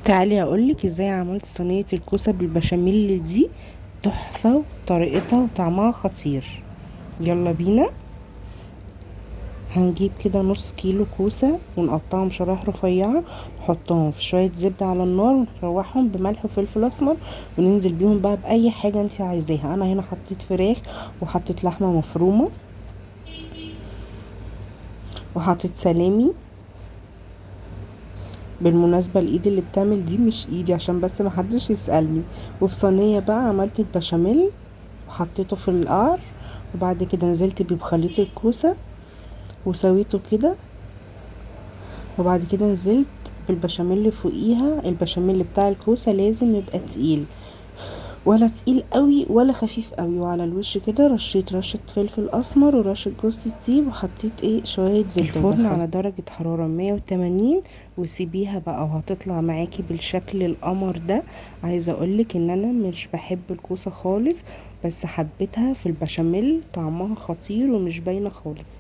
تعالي اقولك ازاي عملت صينية الكوسة بالبشاميل دي، تحفة وطريقتها وطعمها خطير. يلا بينا. هنجيب كده نص كيلو كوسة ونقطعهم شرايح رفيعة، نحطهم في شوية زبدة على النار ونشوحهم بملح وفلفل اسمر، وننزل بيهم بقى بأي حاجة انتي عايزاها. انا هنا حطيت فراخ وحطيت لحمة مفرومة وحطيت سلامي. بالمناسبة الايد اللي بتعمل دي مش ايدي عشان بس محدش يسألني. وفي صينية بقى عملت البشاميل وحطيته في القعر، وبعد كده نزلت بيه بخليط الكوسة وسويته كده، وبعد كده نزلت بالبشاميل فوقيها. البشاميل بتاع الكوسة لازم يبقى تقيل، ولا تقيل قوي ولا خفيف قوي. وعلى الوش كده رشيت رشة فلفل اسمر ورشة جوز الطيب، وحطيت شوية زبدة. الفرن على درجة حرارة 180، وسيبيها بقى وهتطلع معاكي بالشكل القمر ده. عايزة اقولك ان انا مش بحب الكوسة خالص، بس حبيتها في البشاميل، طعمها خطير ومش باينة خالص.